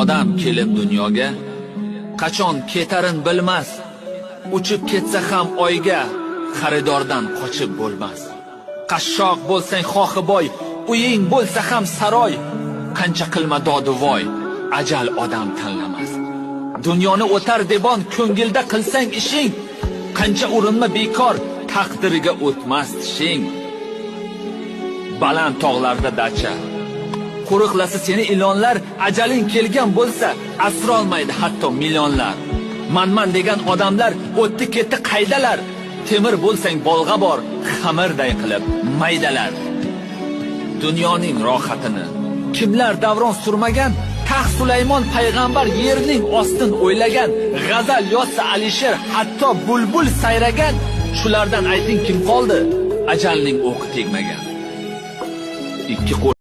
Odam kelib dunyoga, qachon ketarin bilmas. Uchib ketsa ham oyga, xaridordan qochib bo'lmas. Qashshoq bo'lsang xohi boy, uying bo'lsa ham saroy, qancha qilma dodi voy, ajal odam tanlamas. Dunyoni o'tar debon ko'ngilda qilsang ishing, qancha urinma bekor, taqdiriga o'tmas tishing. Baland tog'larda dacha, qo'riqlasa seni ilonlar, ajaling kelgan bo'lsa, asrolmaydi hatto millionlar. Manman degan odamlar o'tdi ketdi qaydalar? Temir bo'lsang bolg'a bor, xamirday qilib maydalar. Dunyoning rohatini kimlar davron surmagan? Taxt Sulaymon payg'ambar yerning ostin o'ylagan, g'azal yozsa Alisher, hatto bulbul sayragan. Shulardan ayting, kim qoldi ajalning o'qi tegmagan? Ikki qo'l